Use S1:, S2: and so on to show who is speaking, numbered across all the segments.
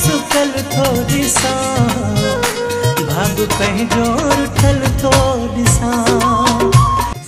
S1: سڪل ٿو ڏسان، ڀاڳ پنهنجو رٺل ٿو ڏسان.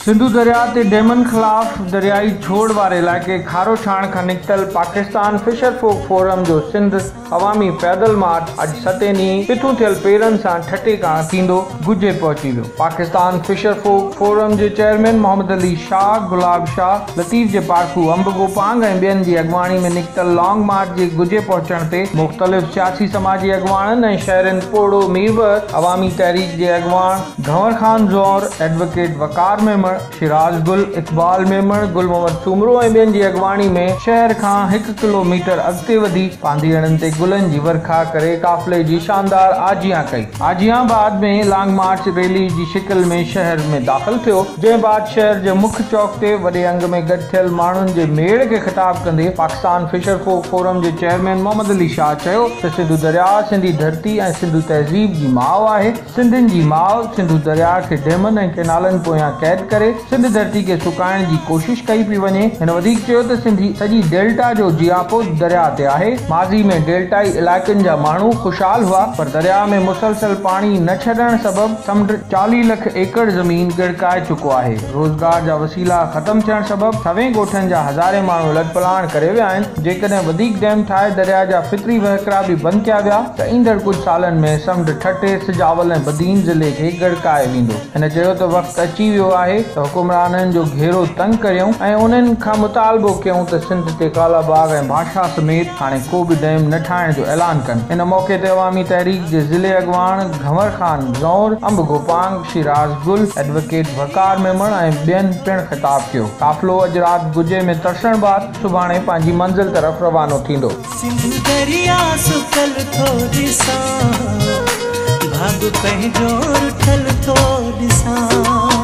S2: سنڌو درياء تي ڊيمن خلاف دريائي ڇوڙ واري علائقي کاروڇاڻ کان نڪتل پاڪستان فشر فوڪ فورم جو سنڌ عوامي پيدل مارچ اڄ ستين ڏينهن پٿون ٿيل پيرن سان ٺٽي کان ٿيندو گجي پهچي ويو. پاڪستان فشر فوڪ فورم جي چيئرمين محمد علي شاهه، گلاب شاهه، لطيف جي پارکو انب گوپانگ ۽ ٻين جي اڳواڻي ۾ نڪتل لانگ مارچ جي گجي پهچڻ تي مختلف سياسي سماجي اڳواڻن ۽ شهرين پوڙهو ميربحر، عوامي تحريڪ جي اڳواڻ گهنور خان زئور، ايڊووڪيٽ وقار ميمڻ، شيراز گل، اقبال ميمڻ، گل محمد سومرو ۽ ٻين جي اڳواڻي ۾ شهر کان هڪ ڪلو ميٽر اڳتي وڌي پانڌيئڙن تي گلن جي ورکا ڪري قافلي جي شاندار آجيان ڪئي. آجيان بعد ۾ لانگ مارچ ريلي جي شڪل ۾ شهر ۾ داخل ٿيو، جنهن بعد شهر جي مک چوڪ تي وڏي انگ ۾ گڏ ٿيل ماڻهن جي ميڙ کي خطاب ڪندي پاڪستان فشر فوڪ فورم جي چيئرمين محمد علي شاهه چيو ته سنڌو درياء سنڌي ڌرتي ۽ سنڌو تهذيب جي ماء آهي، سنڌين جي ماء سنڌو درياء کي ڊيمن ۽ ڪئنالن پويان قيد ڪري سنڌ ڌرتي کي سڪائڻ جي ڪوشش ڪئي پئي وڃي. هن وڌيڪ چيو ته سنڌي سڄي ڊيلٽا جو جياپو درياء تي آهي. ماضي ۾ ڊيلٽائي علائقن جا ماڻهو خوشحال هئا پر درياء ۾ مسلسل پاڻي نه ڇڏڻ سبب سمنڊ 40 لک ايڪڙ زمين ڳڙڪائي چڪو آهي. روزگار جا وسيلا ختم ٿيڻ سبب سوين ڳوٺن جا هزارين ماڻهو لڏپلاڻ ڪري ويا آهن، جيڪڏهن وڌيڪ ڊيم ٺاهي درياء جا فطري وهڪرا به بند ڪيا ويا ته ايندڙ ڪجهه سالن ۾ سمنڊ ٺٽي، سجاول ۽ بدين ضلعي کي ڳڙڪائي ويندو. هن چيو ته وقت اچي ويو آهي ته حڪمرانن جو گهيرو تنگ ڪريون ۽ انهن کان مطالبو ڪيون ته سنڌ تي ڪالا باغ ۽ ڀاشا سميت هاڻي ڪو به ڊيم نه ٺاهڻ جو اعلان ڪن. ان موقعي تي عوامي تحريڪ جي ضلعي اڳواڻ گهنور خان زئور، انب گوپانگ، شيراز گل، ايڊووڪيٽ وقار ميمڻ ۽ ٻين پڻ خطاب ڪيو. قافلو اڄ رات گجي ۾ ترسڻ بعد سڀاڻي پنهنجي منزل طرف روانو ٿيندو.
S1: سنڌو درياء سڪل ٿو ڏسان، ڀاڳ پنهنجو رٺل ٿو ڏسان.